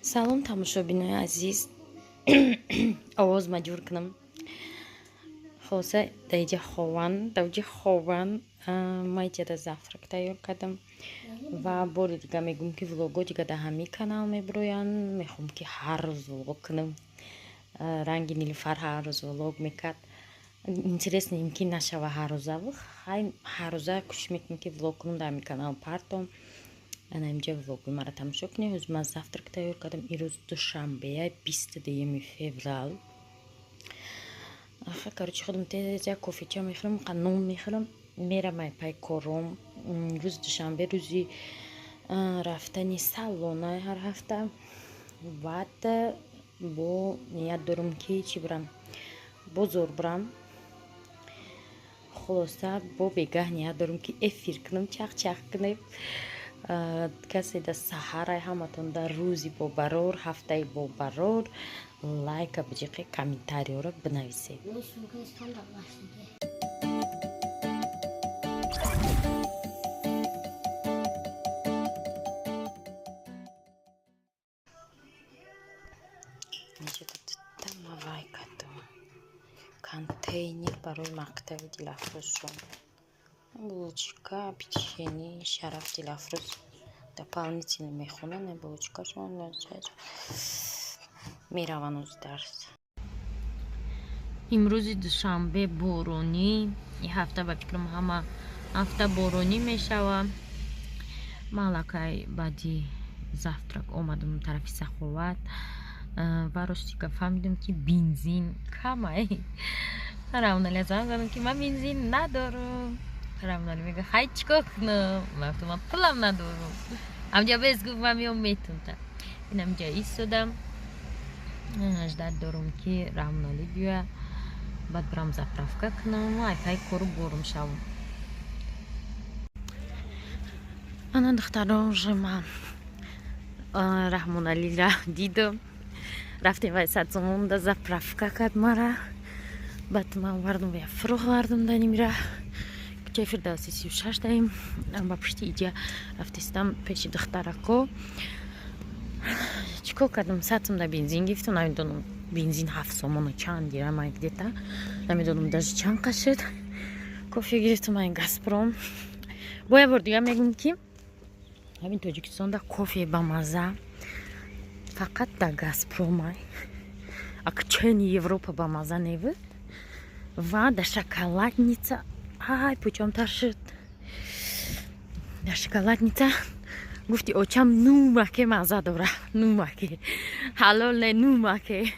Салом, тамошобинои азиз. Овоз маҷбур кунам. Хулоса, даиҷа хован, даоҷа хован. Ма иҷада завтрак тайёр кардам ва бори дига мегӯм, ки влого дига дар ҳамин канал мебироянд. Мехоҳам, ки ҳар рӯз влог кунам. Ранги Нилуфар ҳар рӯз влог мекард. Интересно им ки нашава ҳар рӯза. Хай, ҳар рӯза кӯшиш мекунам, ки влог кунам, дар ҳамин канал партом. Ана инҷа влогои маро тамошо кунед. Ҳозир ман завтрак тайёр кардам. Ирӯз душанбея, 22 феврал. Аха, короче, худам тез як кофеча мехӯрам, нон мехӯрам, мерам ай пай кором. Рӯзи душанбе рӯзи рафтани салона ҳар ҳафта. Баъд бо ният дорам, ки чӣ бирам, бозор бирам. Хулоса, бо бегаҳ ният дорам, ки эфир кунам, чах-чах кунем. Касе да саҳарай, ҳаматон дар рӯзи бобарор, ҳафтаи бобарор. Лайка биҷиқе, комментариёро бинависед. Мавай кардам, контейнер барои мактаби Дилафрӯзшон, булочка, печенье, Шараф, Дилафрӯз дополнительно мехонанд, булочкашон мераванд ози дарс. Имрӯзи душанбе боронӣ. Ин ҳафта, ба фикрам, ҳама ҳафта боронӣ мешава. Ман аллакай баъди завтрак омадам тарафи Саховат ва ростика фаҳмидам, ки бензин камай. Равналия занг задам, ки ман бензин надорам. Равнали мега: «Хай, чӣ кор кунам?» Ман гуфтам: «Ман пулам надорам». Амҷа без гуфт: «Ман меом, метунта». Инамҷа истодам, ждать дорум, ки Раҳмоналӣ биёя, баъд бирам заправка кунам, айпай кору борум шавам. Ана, духтаро, уже ман Раҳмоналира дидам. Рафтем, вай 100 сомонда заправка кард мара. Баъд ман овардам, я фурӯғ вардам. Дар нимира кӯчаи Фирдавси 36 даем. Ба пушти иҷа рафтистам, пеши духтарако. Чӣ кор кардам? 100 сом да бензин гирифтам. Намедонам, бензин 7 сомону чанд дирама где-то, намедонам даже чанд қашид. Кофе гирифтам ай Газпром. Бо як бор дига мегӯм, ки ҳамин Тоҷикистонда кофе бамаза фақат дар Газпромай. Ак чени Европа бамаза невуд ва да шоколадница. Ай, пучомтар шуд. Дар шоколадница, гуфти очам, нумаке маза дора, нумаке ҳалол не, нумаке.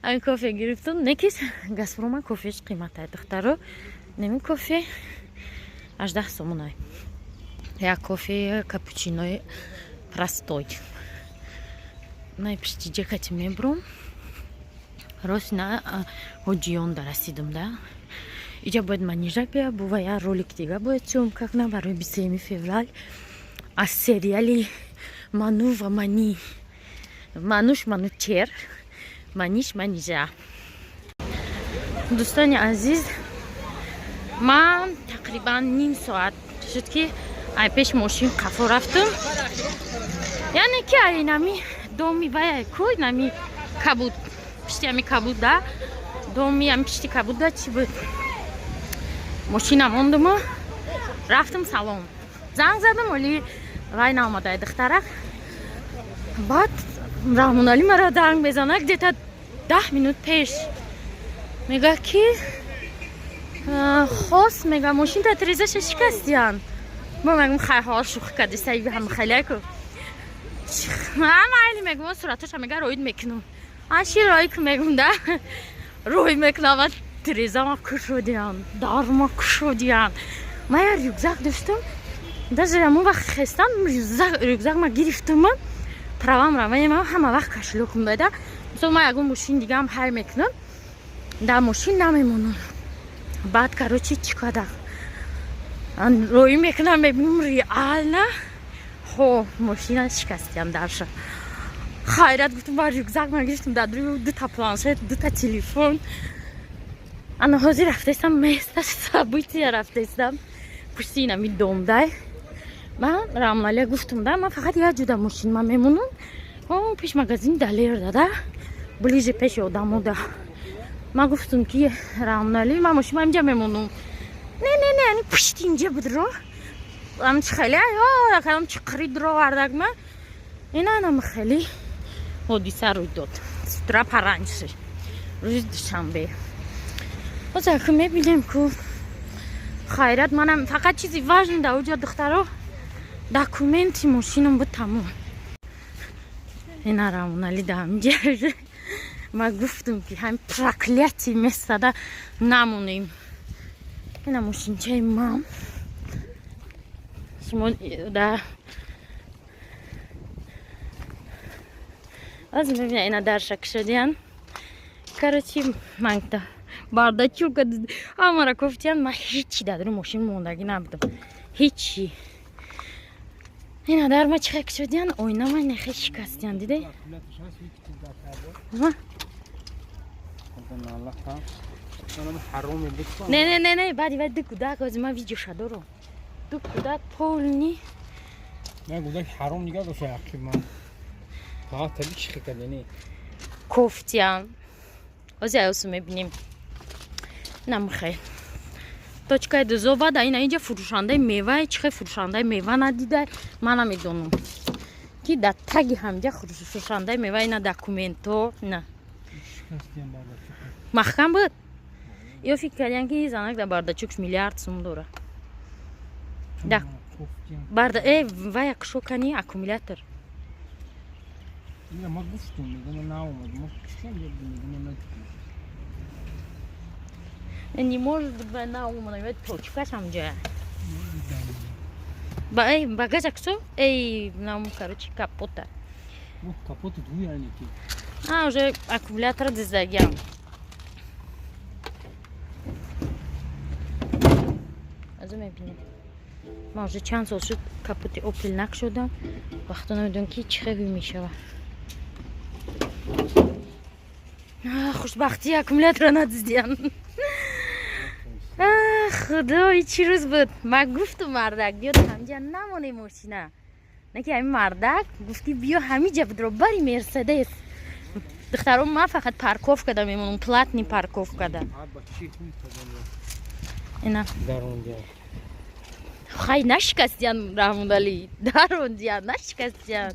Ай, кофе гирифтум. Некис Газпрома кофеш қиматай, духтаро. Неми кофе 18 сомонай, як кофе капучинои простой. Най пишти ҷакати мебурам. Рост на ҳоҷиёнда расидум да. Иҷа бояд Манижа бия, бува я ролик дига бояд съёмка кунам барои 23 феврал аз сериали Ману ва Мани, Мануш, Манучер, Маниш, Манижа. Дӯстони азиз, ман тақрибан ним соат шуд, ки ай пеш мошин қафо рафтум, яъне ки ай нами доми вай ку, нами кабуд, пишти ами кабуда, доми ами пишти кабуда чӣ буд, мошина мондуму рафтум салон. Занг задам, оли вай наомадай духтарак. Баъд Раҳмоналӣ мара занг мезана где-то 10 минут пеш, мега, ки хос, мега, мошинта тирезаша шикастиян. Ма мегум: «Хай, ҳол шӯхӣ кардӣ, саиби ҳам хелеку майли». Мегум, суратоша, мега, роид мекунам. Аши рои ку, мегум да, рӯй мекунам, тирезама кушодиян, дарма кушодиян. Ма я рюкзак доштам, даже ҳамон вақт хестам, рюкзак ма гирифтам, правамра. Ма ҳама вақт кошелёкам дада. Мисол, ма ягон мошин дигаам ҳай мекунам, дар мошин намемонам. Баъд, короче, чӣ кардам? Роӣ мекунам, мебинам, реально хо мошина шикастиям дарша. Хайрат, гуфтам, ба рюкзак ма гирифтам, дар дута планшет, дута телефон. Ана ҳозир рафтаистам место события, рафтаистам пушти инами домдай. Ман Рамалия гуфтам да, ман фақат як ҷуда мошин ма мемонам. О, пеш магазин Далер дада, ближе пеши одамо да. Ман гуфтум, ки Рамнали, ман мошин инҷа мемонум. Не, не, не, ани пушти инҷа будро. Ам чи хеле, ам чи қирид ровардак ма. Ина анам хеле ҳодиса рӯй дод. С утра пораньше. Рӯзи душанбе. Ҳозир ку мебинем ку. Хайрат, манам фақат чизи важный да уҷа, духтаро, документи мошинам буд, тамом. Ина Рамонали да ҳаминҷа. Ма гуфтум, ки ҳамин проклятие место да намонем. Ина мошинчаи ман. Шумо да аз мебина, ина дарша кушодиян. Короче, манта бардачука ҳамара кофтиян. Ман ҳичи дар мошин мондагӣ набудам. Ҳичи. Ина дар ма чихе кушодиян, оина ма нехе шикастиян, диде? Ма? Не, не, не, не, баъди вай ду кӯдак, ҳозир ман видеоша дорам. Ду кӯдак полный. Не, гудак ҳаром нигоҳ дошт ақиб ман. Фақат таби чӣ кардани? Кофтиян. Ҳозир аясу мебинем. Намхе. Точкаи дузова да ина инҷа фурӯшандаи мева, чихе фурӯшандаи мева надида, ман намедонам. Ки дар таги ҳамҷа фурӯшандаи мева, ина документо, ина. Маҳкам буд? Ё фикр кардиян, ки занак дар бардачукш миллиард сум дора. Да. Барда, вая кушокани аккумулятор. Ина ма гуфтум, мегам наомад. Ма чӣ мегам на. Не может быть, наомад, ведь точкаш ҳамҷа. Ба эй багажа кусо? Эй, нам, короче, капота. Ну, капота ду яъне ки. А, уже аккумулятор диздагиам. Азу мебинем. Ман уже чанд сол шуд, капоти Опел накшудам. Вақто намедонам, ки чӣ хел мешава. Хушбахтӣ, аккумулятора надиздиян. Худой, чӣ рӯз буд. Ман гуфтум, мардак биёд, ҳамҷа намоне мошина. Не ки ҳамин мардак гуфт, ки биё, ҳамиҷа будро бари Мерседес. Духтаро, ман фақат парковка да мемонам, платный парковка да. Ина. Хай, нашикастиян, Раҳмудалӣ. Дарондиян, нашикастиян.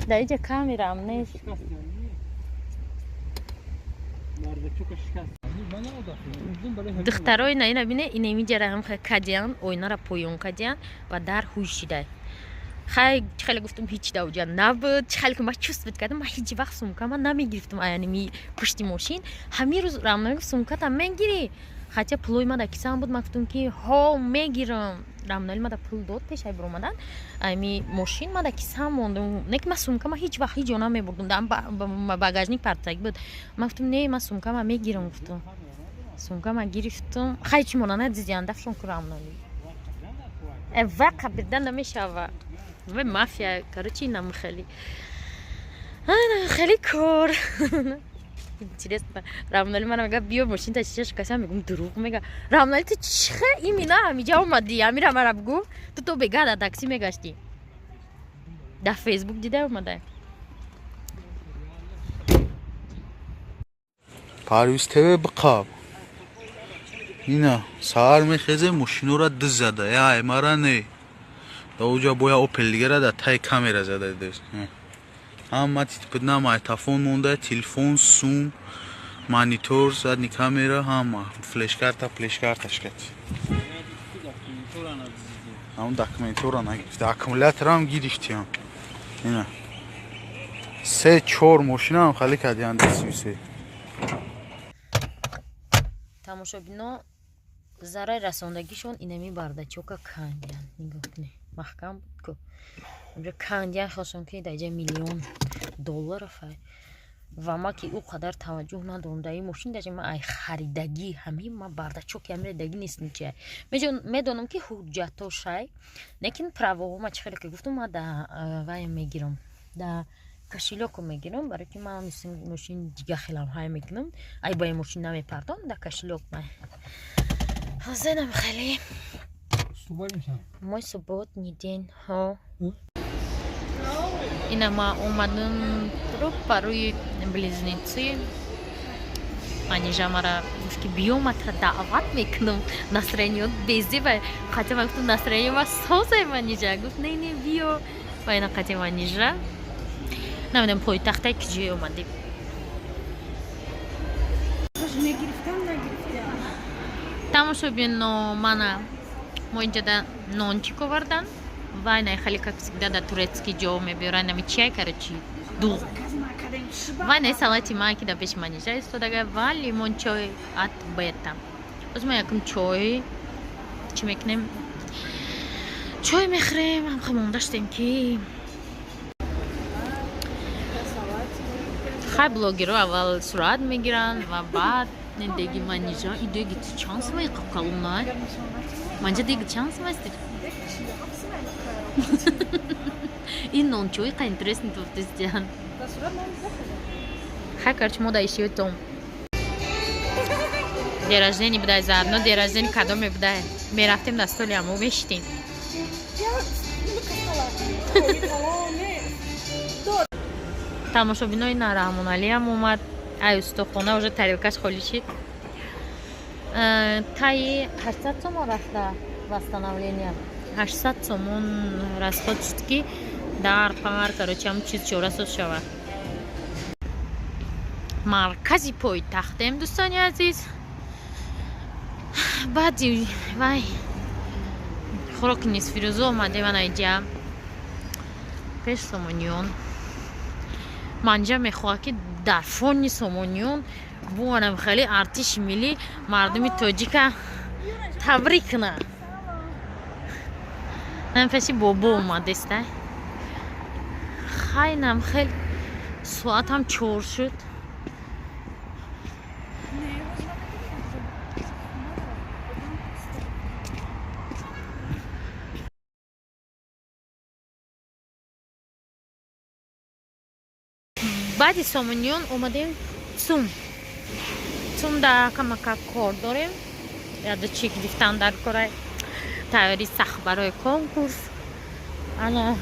Дар инҷа камераам нест. Духтарои, на ина бине, ина инҷара ҳам кадиян, оинара поён кадиян ва дар ҳуй шидай. Хай, чӣ хеле гуфтум, ҳеҷ да уҷа набуд. Чӣ хеле ки ман чувствовать кардам, ман ҳеҷ вақт сумкама намегирифтам аяни пушти мошин. Ҳамин рӯз Рамна гуфт, сумката мегирӣ. Хотя пулои ма дар кисаам буд, ман гуфтум, ки ҳо, мегирам. Рамнали ма да пул дод пешай биромадан. Ами мошин ма дар кисаам мондум. Не ки ман сумкама ҳеҷ вақт ҳеҷ ҷо намебурдум. Дар багажник партак буд. Ман гуфтум, не, ман сумкама мегирам, гуфтум. Сумкама гирифтум. Хай, чӣ мона надидиян, дафшон ку Рамнали. Ва қабирда намешава. Ва мафия, короче, инам хеле. Ана хеле кор. Интересно. Рамнали мана мега, биё, мошин та чиша шикаса, мегум, дурӯғ мега. Рамнали, ту чихе имина ҳамиҷа омадӣ? Амира мара бугу. Ту то бега дар такси мегаштӣ. Дар Фейсбук дида омадай. Парвиз ТВ биқаб. Ина саҳар мехезе, мошинора дыз зада. Я мара не. Да уҷа боя Опел дигара да тай камера зада дез. Ҳама типидна майтафон монда, телефон, сум, монитор, задний камера, ҳама флешкарта, плешкарташ кат. Ҳамон документора нагирифта, аккумуляторам гирифтиям. Ина. Се чор мошинаам хали кардиян дасюсе. Тамошобино, зарари расондагишон инами бардачока кандиян. Нигоҳ кунед. Маҳкам буд ку. Унҷа кандиян, хостам, ки дар ҷа миллион долларов ай. Ва ма ки ӯ қадар таваҷҷӯҳ надорам дар ин мошин, даже ма ай харидагӣ ҳамин ма бардачоки ҳамин дагӣ нест нича. Медонам, ки ҳуҷҷатошай, лекин правоҳо ма, чӣ хеле ки гуфтум, ма да вай мегирам. Да кошелёко мегирам, барои ки ман мошин дига хелам ҳай мекунам. Ай ба ин мошин намепардом, да кошелёк май. Ҳозирам хеле. Мой субботний день. Ҳо. Ина ма омадам рӯ Близнецы. Манижа мара гуфт, ки биё, ма тра даъват мекунам, настроение безеба. Хотя ма гуфтам, настроение ма созай, Манижа гуфт, не, не, биё. Ва ина қати Манижа намедонам пойтахтай ки ҷое омадем. Тамошобино, мана мо инҷода нончик овардан ва ина хеле, как всегда, да турецкий ҷо мебиёран, нами чай, короче, дуғ, ва ина салати ма, ки дар пеши Манижа истодага, ва лимон чой от Бета. Боз мо якум чой чӣ мекунем? Чой мехӯрем. Ҳамха монда шудем, ки хай, блогерро аввал сурат мегиранд ва баъд деги Манижа. И деги чанд сумаи қапкалунай, манҷа? Деги чанд сумаст ин нончои? Қа интересный туфтистян. Хай, короче, мо да ишиётом день рождения будай, заодно день рождения кадоме будай, мерафтем, дар столи амо мешитем. Тамошобинои, на Раҳмоналиам омад ай устохона, уже тарелкаш холӣ шид. Таи 800 сомон рафта, восстановление 800 сомон расход шуд, ки дар пар, короче, ҳам чиз чорасоз шавад. Маркази пойтахтем, дӯстони азиз. Баъди вай хӯроки нисфирӯза омадем анаиҷа пеш Сомониён. Манҷа мехоҳад, ки дар фони Сомониён буванам хеле артиши миллӣ мардуми тоҷика табрик кунад. Нам пеши бобо омадеста. Хайнам хел соатам 4 шуд. Баъди Сомониён омадем ЦУМ. ЦУМда камака кор дорем, яда чи гирифтан дар кора, тайёри сахт барои конкурс. Ана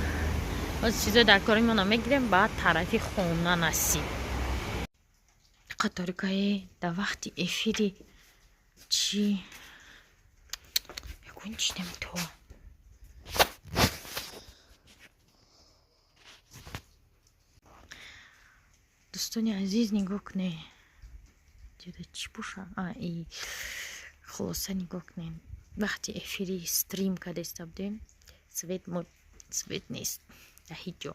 оз чизои дар коримона мегирем, баъд тарафи хона насиб. Қаторикае дар вақти эфири чи ягон чи наметова. Дӯстони азиз, нигоҳ кунед, ҷода чӣ боша? И хулоса, нигоҳ кунед, вақти эфири стрим кардаиста будем, свет мурд, свет нест дар ҳеҷ ҷо.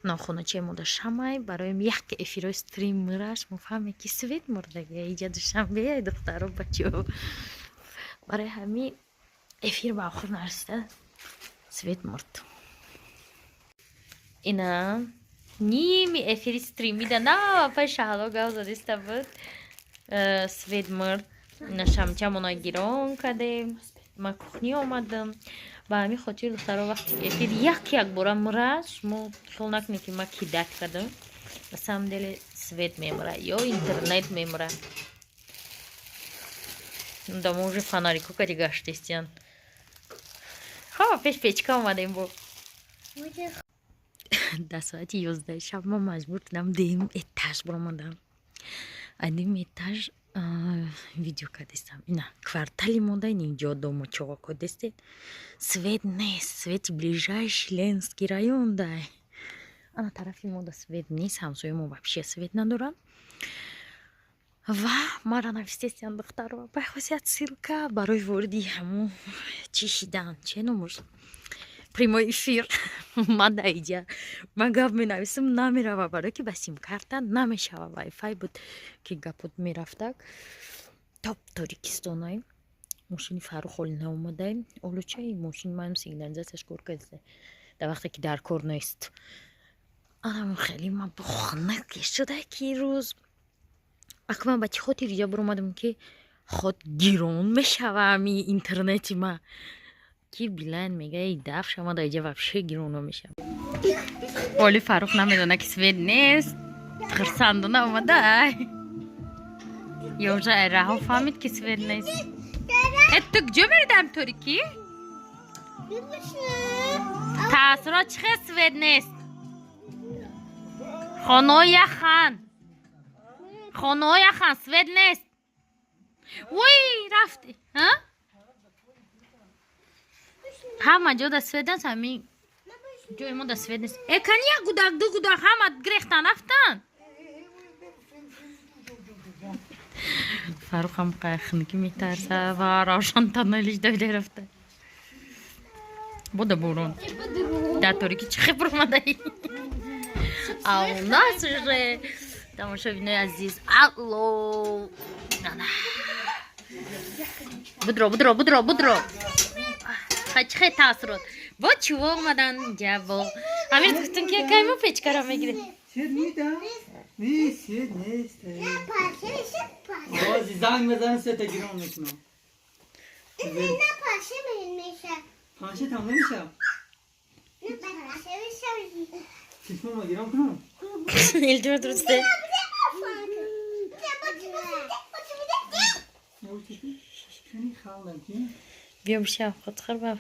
Нохоначаи мода шамай барои як эфирои стрим мураш, мо фаҳмем, ки свет мурдагия. Иҷа Душанбея, духтаро, бачаҳо, барои ҳамин эфир ба охир нарасида свет мурд. Ина ними эфири стримида на апай Шаҳло гав задиста буд, свет мурд. Ина шамчамона гирон кардем, ма кухня омадам. Ба ҳамин хотир, духтаро, вақте ки эфир як якбора мурад, шумо хиёл накунед, ки ма кидать кардам. На самом деле свет мемурад ё интернет мемурад. Дамо уже фонарико кади гаштестиян. Ҳо, пеш печка омадем. Бо дар соати 11 шаб ма маҷбур шудам, дуюм этаж баромадам. Дуюм этаж видео кардестам. Ина квартали монда, ин инҷо дому чоғоко дестед, свет нест. Свети ближайший Ленинский район дай, ана тарафи мода свет нест, ҳамсояи мо вообще свет надоранд. Ва мара навистестиан, духтаро, байхосият ссылка барои вориди ҳамун чӣ шидан, че номуш, прямой эфир. Ман дар иҷа ман гап менависам, намерава, барое ки ба симкарта намешава, вайфай буд, ки гапот мерафтак. Топ Торикистонай мошини Фаррух ҳоли наомадай. Олучаи мошини манам сигнализатсияш кор карда дар вақте ки дар кор нест. Анам хеле ман бохнак шуда, ки рӯз ака ман ба чӣ хотир иҷа баромадам, ки ход гирон мешава ами интернети ма, ки Билайн мега, и даф шама дар иҷа вообще гирон намешава. Оли Фаррух намедона, ки свет нест, хурсандона омада. Ё уже раҳо фаҳмид, ки свет нест. Э, ту куҷо мерӣ дар торикӣ? Таассурот чӣ хел свет нест? Хонаҳо яхан, хонаҳо яхан, свет нест. Вой, рафти. Ҳама ҷо да свет аст, ҳамин ҷои мо да свет нест. Э, кани як гудак, ду гудак, ҳама грехтан, рафтан. Фаррухам хунукӣ метарса ва Равшан тоннелиш давида рафта. Бода борон. Дар торикӣ чӣ хел омадаи? А у нас уже, тамошобинои азиз, алло. Будро, будро, будро, будро. Чӣ хел таассурот? Бо чиво омадан инҷа? Бо Амир гуфтум, ки кай мо печкара мегирем. Свет нест, нест, свет нест. Бози занг мезанем, света гирон мекунам. Панше там намеша. Телефонро гирон кунам. Илтимос, дурусте. Кани халдам ки? Биё, бишав, хотхар ба.